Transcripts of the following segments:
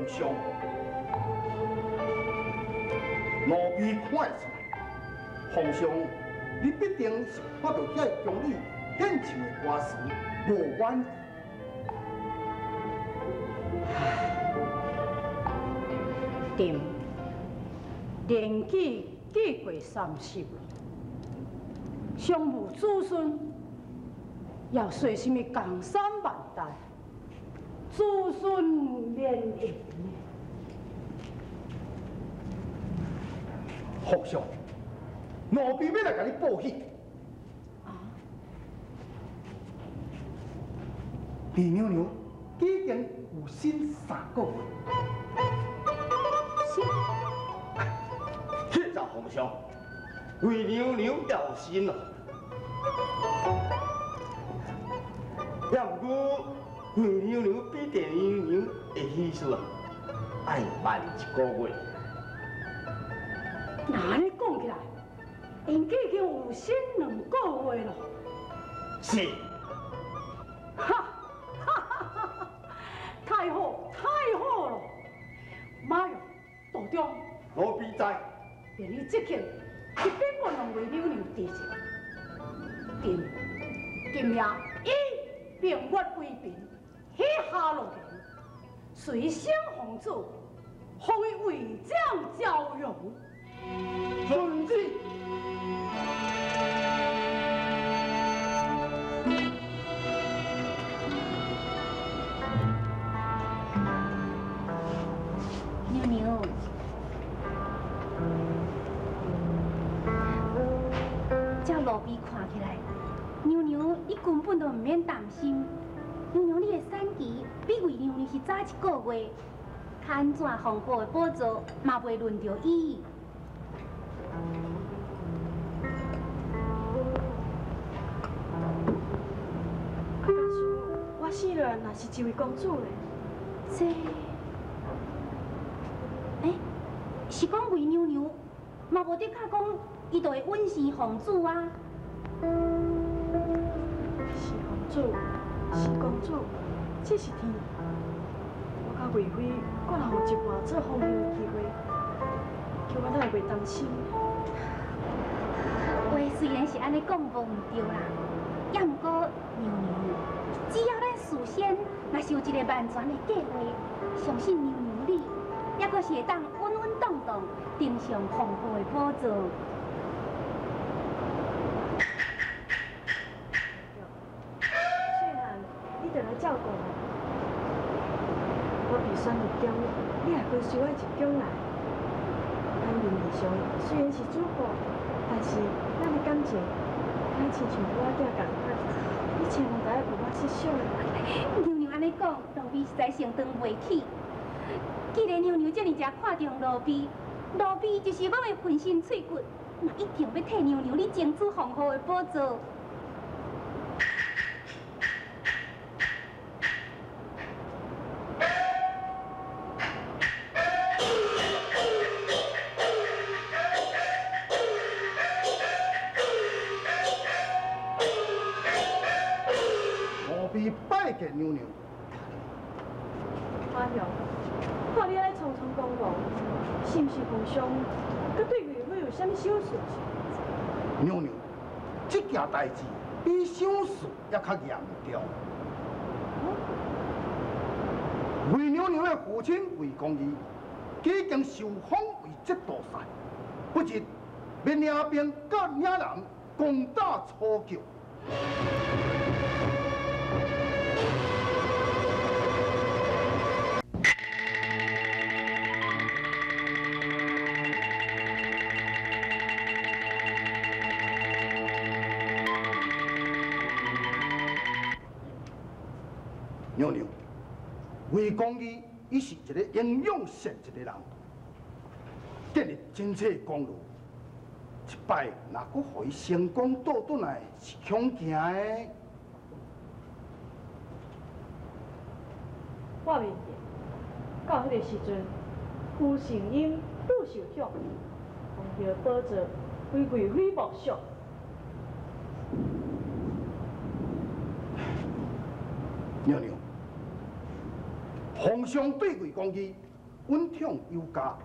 上，奴婢看会出来，皇上，你必定是看到遐宫里献唱的歌词无满意。朕年纪已过30了，尚无子孙，要说什么江山万代，子孙绵延呢？皇上，奴婢欲来共你报喜。啊？李娘娘已经有身3个月。是。谢谢皇上，魏娘娘有身了。也毋过魏娘娘比郑娘娘的喜事啊，爱慢一个月。那按呢讲起来，𪜶已经有身2个月了。是。哈，哈哈哈哈！太好，太好了！马勇，道长，奴婢在。便你即刻去禀报两位娘娘知情。朕今夜以明月为凭，许下诺言，随圣皇子，封伊为将朝阳。遵旨。娘娘，照奴婢看起来，娘娘你根本就毋免担心。娘娘你的产期比魏娘娘是早一个月，较按怎皇后的宝座嘛袂轮著伊。啊，假使我生落来若是一位公主咧？这，欸，是讲魏娘娘嘛无的确讲，伊就会稳生皇子啊。是皇子，是公主，这是天。我佮贵妃，阁若有一半做皇后的机会，叫我哪会袂担心？话虽然是按呢讲无毋对啦，也毋过娘娘，只要咱事先若是有一个万全的计划，相信娘娘你，犹阁是会当稳稳当当登上皇后的宝座。细汉你著来照顾我，我被选入宫，你也跟随我入宫来。咱名义上虽然是主仆，但是咱的感情，敢亲像母仔囝仝款。你千万著爱为我设想。娘娘按呢讲，奴婢实在承当袂起。既然娘娘这尔济看重奴婢，奴婢就是欲粉身碎骨，嘛一定欲替娘娘你争取皇后的宝座。奴婢拜见娘娘。阿雄，看你按呢匆匆忙忙，是毋是皇上阁对贵妃有啥物小事？娘娘，这件代志比想事犹较严重。魏娘娘的父亲魏公义已经受封为节度使，不日欲领兵佮岭南攻打楚国。娘娘，魏公义伊是一个英勇善战的人，建立真济功劳。一摆若阁予伊成功倒转来，是恐惊的。我明白，到彼个时阵，有成英愈受宠，皇后宝座非贵妃莫属。娘娘，皇上对魏公义恩宠有加，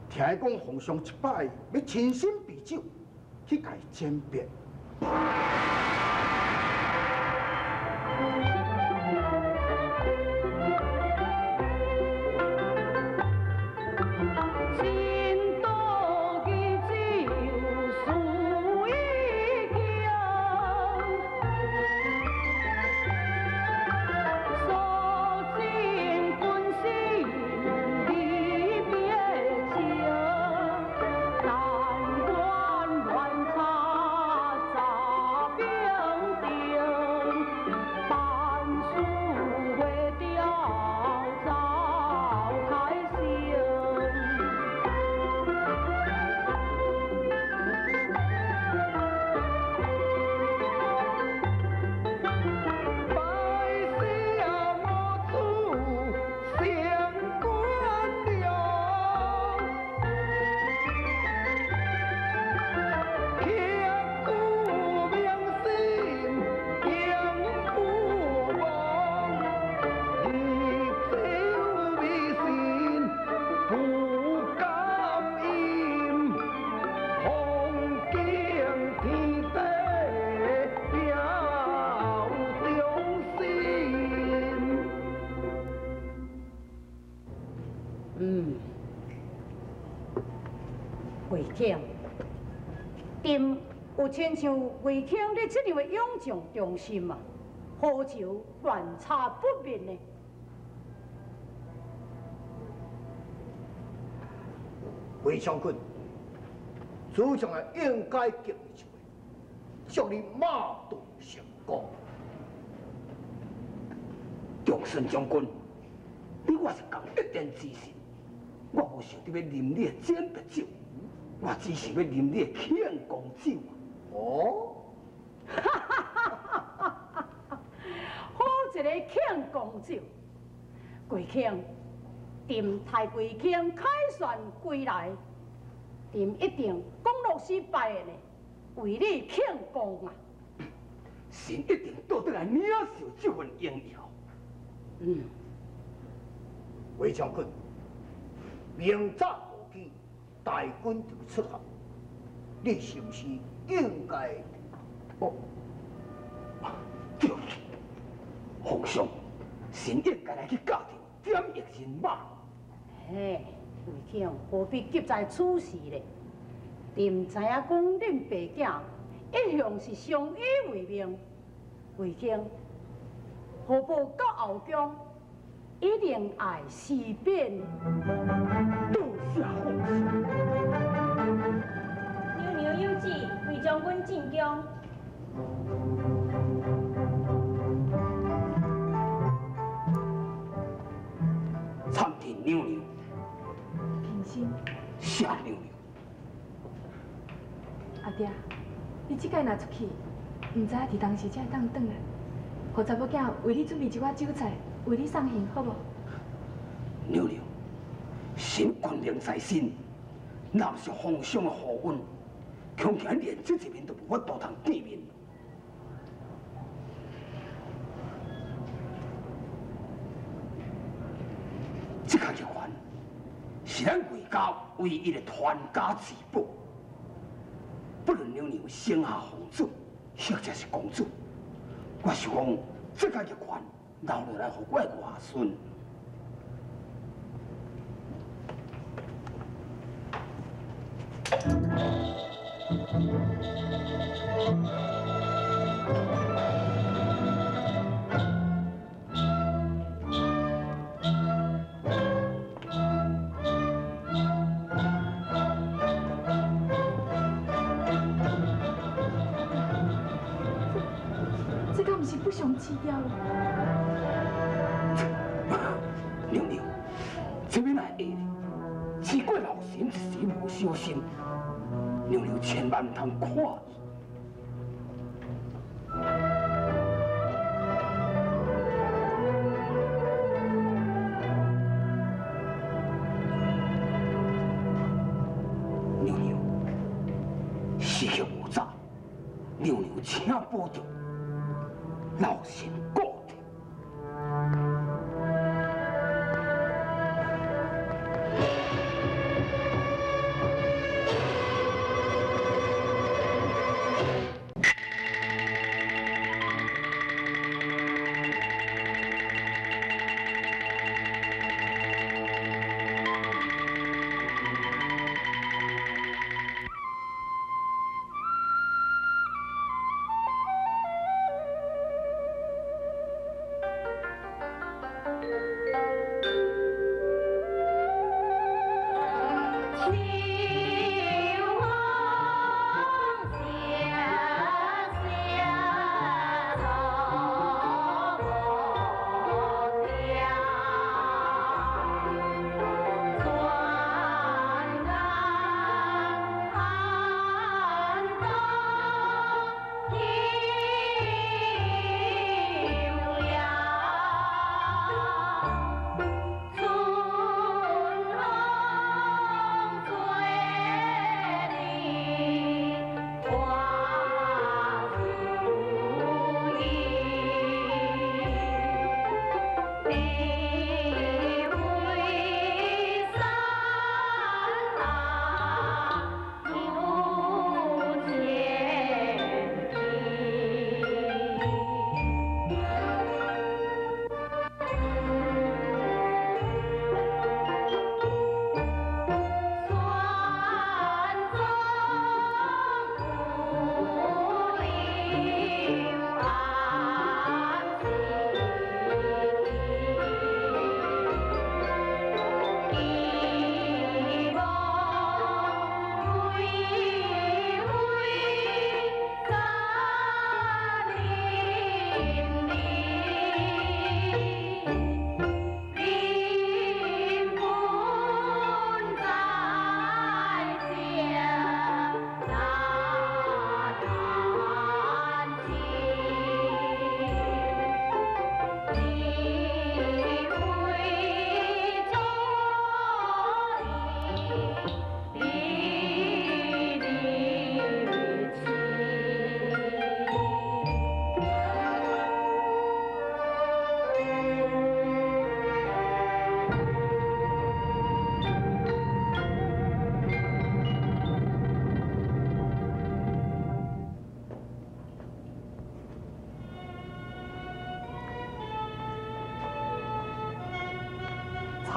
听讲皇上這擺欲親身備酒去共伊餞別。魏卿，朕有親像魏卿你這樣的勇將忠心啊，何愁亂插不滅呢？魏將軍，主將啊應該敬你一回，祝你馬到成功。長孫將軍，你我是共一殿之臣，我無想著欲啉你的餞別酒。我只是欲啉你的慶功酒啊！哦，好一个慶功酒！貴卿，朕待貴卿凱旋歸來，朕一定講落死拜的呢，為你慶功啊！臣一定倒轉來領受這份榮耀。嗯，魏將軍，明早無期，大軍就欲出發，你是毋是應該？哦，對，皇上，臣應該來去教廷點役人馬。嘿，魏卿何必急在此時呢？朕知影講恁爸囝一向是相依為命，魏卿何不到後宮，一定愛事變。多謝皇上。娘娘有旨，魏將軍進宮。參見娘娘。平心。謝娘娘。阿爹，你這擺若出去，毋知影佇當時才會當轉來，予查某囝為你準備一寡酒菜，為你送行，好無？娘娘，臣軍令在身，若毋是皇上的厚恩，恐驚連這一面都無法度通見面。這個玉環是咱魏家唯一的傳家之寶，不論娘娘生下皇子，或者是公主，我想講這個玉環留落來予我的外孫。這敢毋是不祥之兆？娘娘，這欲哪會呢？只怪老臣一時無小心，娘娘千萬毋通看伊。娘娘，時刻無早，娘娘請保重，老臣告退。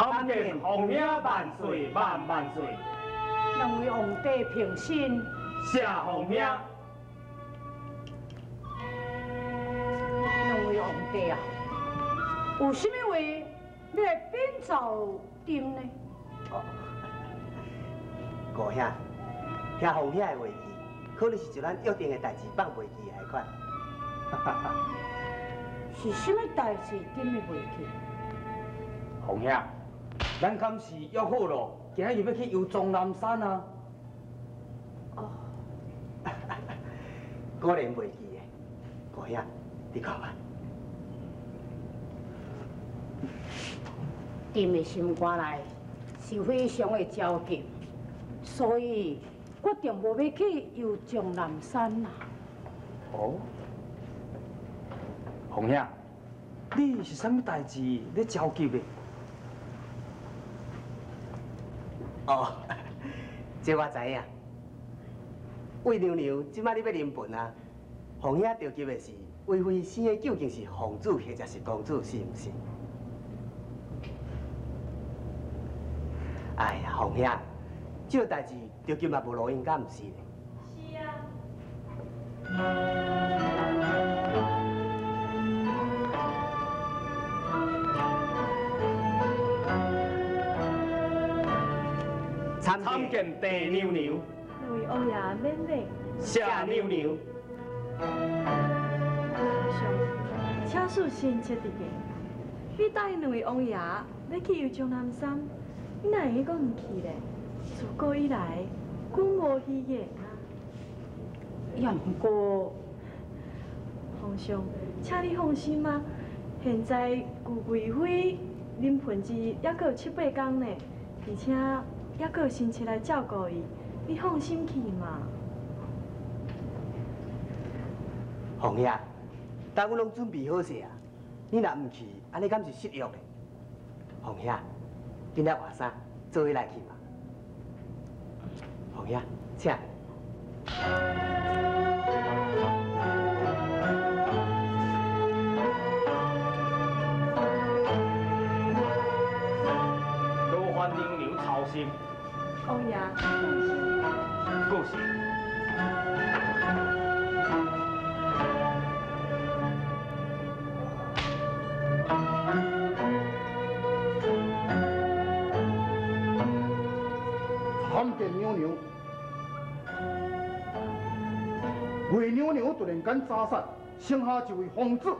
参见皇兄万岁万万岁！两位皇帝平身。谢皇兄。两位皇帝啊，有啥物话欲来禀奏朕呢？哦，五兄，听皇兄的话语，可能是就咱约定的代志放袂记的彼款。是啥物代志，朕会袂记？皇兄，咱敢是约好咯，今仔日欲去游终南山啊？哦，果然袂记的，五兄，你看吧。朕的心肝内是非常的焦急，所以决定无欲去游终南山啦。哦，皇兄，你是啥物代志咧焦急的？哦，这我知影。魏娘娘这摆你欲临盆啊，皇兄著急的是，魏妃生的究竟是皇子或者是公主，是毋是？哎呀，皇兄，这个代志著急嘛无路用，敢毋是咧？是啊。参见帝娘娘。两位王爷免礼。谢娘娘。皇上，请恕臣妾直言，你答应两位王爷欲去游终南山，你哪会阁毋去咧？自古以来，君无虚言啊。也毋过，皇上，请你放心啊。现在距贵妃临盆之日，犹阁有七八工呢，而且犹阁有臣妾来照顾伊，你放心去嘛。皇兄，当阮拢准备好势啊，你若毋去，按呢敢是失约咧？皇兄，紧来换衫，做伙来去嘛。皇兄，请。劳烦娘娘操心。王爷，放心。过是。参见娘娘，魏娘娘突然间早杀，生下一位皇子。